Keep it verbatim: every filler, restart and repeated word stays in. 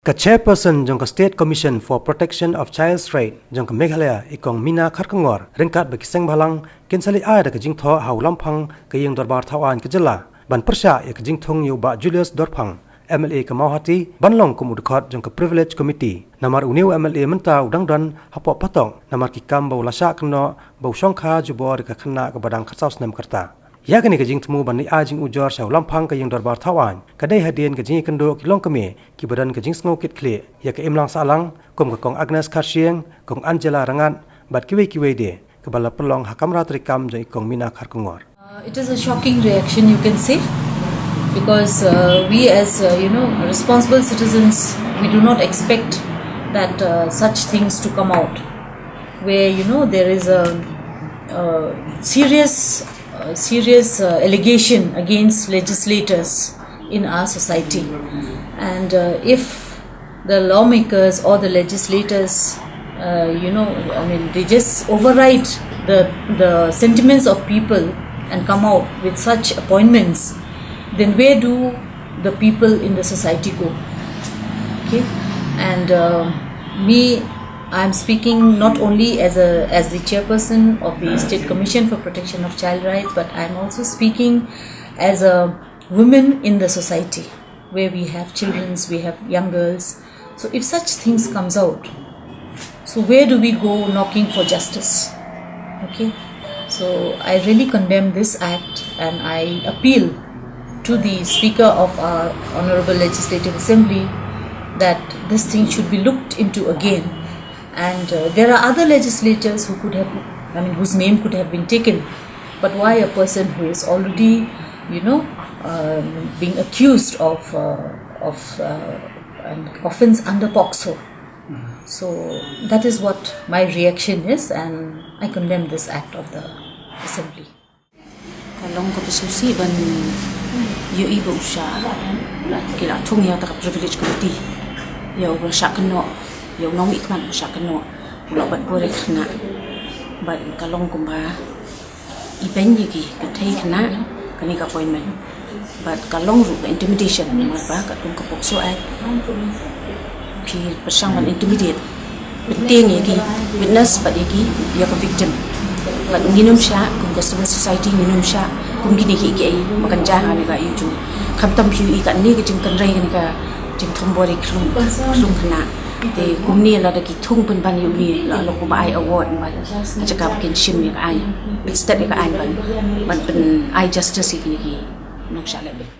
Ka Chairperson jong ka State Commission for Protection of Child's Right jong ka Meghalaya, i Kong Meena Kharkongor, ryngkat bad ki sengbhalang, kin sa leit ai da ka jingthoh ha u lamphang ka Ïing Dorbar Thawaiñ ka jylla ban pyrshah ïa ka jingthung ïa u Bah Julius Dorphang, M L A ka Mawhati, ban long kum u dkhot jong ka Privilege Committee. Namar une u M L A mynta u dang don hapoh patok namar ki kam ba u la shah kynnoh ba u shongkha jubor ïa ka khynnah kaba dang khatsaw snem ka rta. Ïa kane ka jingthmu ban leit ai jingujor sha u lamphang ka Ïing Dorbar Thawaiñ ka dei hadien ka jingïakynduh ki longkmie kiba don ka jingsngew kit khlieh ïa ka imlang sahlang, kum ka Kong Agnes Kharshiing, Kong Angela Rangat, bad kiwei kiwei de, kaba la pynlong ha kamra treikam jong i Kong Meena Kharkongor. Uh, it is a shocking reaction, you can say, because, uh, we as, uh, you know, responsible citizens, we do not expect that, uh, such things to come out, where, you know, there is a, a serious, uh, serious, uh, allegation against legislators in our society. And, uh, if the lawmakers or the legislators, uh, you know, I mean, they just override the, the sentiments of people and come out with such appointments, then where do the people in the society go? Okay? And, uh, me, I'm speaking not only as a, as the chairperson of the State Commission for Protection of Child Rights, but I'm also speaking as a woman in the society, where we have childrens, we have young girls. So if such things comes out, so where do we go knocking for justice? Okay, so I really condemn this act, and I appeal to the Speaker of our Honorable Legislative Assembly that this thing should be looked into again. And, uh, there are other legislators who could have, I mean, whose name could have been taken, but why a person who is already, you know, um, being accused of, uh, of, uh, an offense under POCSO? So that is what my reaction is, and I condemn this act of the Assembly. Ka long kaba sngewsih ban ïohi ba u shah, ki la thung ïa kata ka Privilege Committee, ïa uba shah kynnoh, ïa u nongmihkhmat uba shah kynnoh, u la bat bor ïa ka khynnah. Bad ka long kumba i beiñ ïa ki, ka thei khynnah, kane ka appointment. Bad ka long ruh ka intimidation, namar ba katkum ka POCSO Act, phi pyrshang ban intimidate, pyntieng ïa ki witness bad ïa ki, ïa ka victim. Bad ngin ym shah, kum ka civil society ngin ym shah kum kine kiei kiei ba kan jia ha kane ka aïu jong ngi. Khamtam phi ïohi kane ka jingkynrei, kane ka jingthombor ïa ki khyllung, khyllung khynnah. Te kumne lada ki thung pynban ïa une, la long kumba ai award ban, ha jaka ba kin shim ïa ka aiñ, pynstet ïa ka aiñ ban, ban pyn-, ai justice ïa kine ki nongshah lehbeiñ.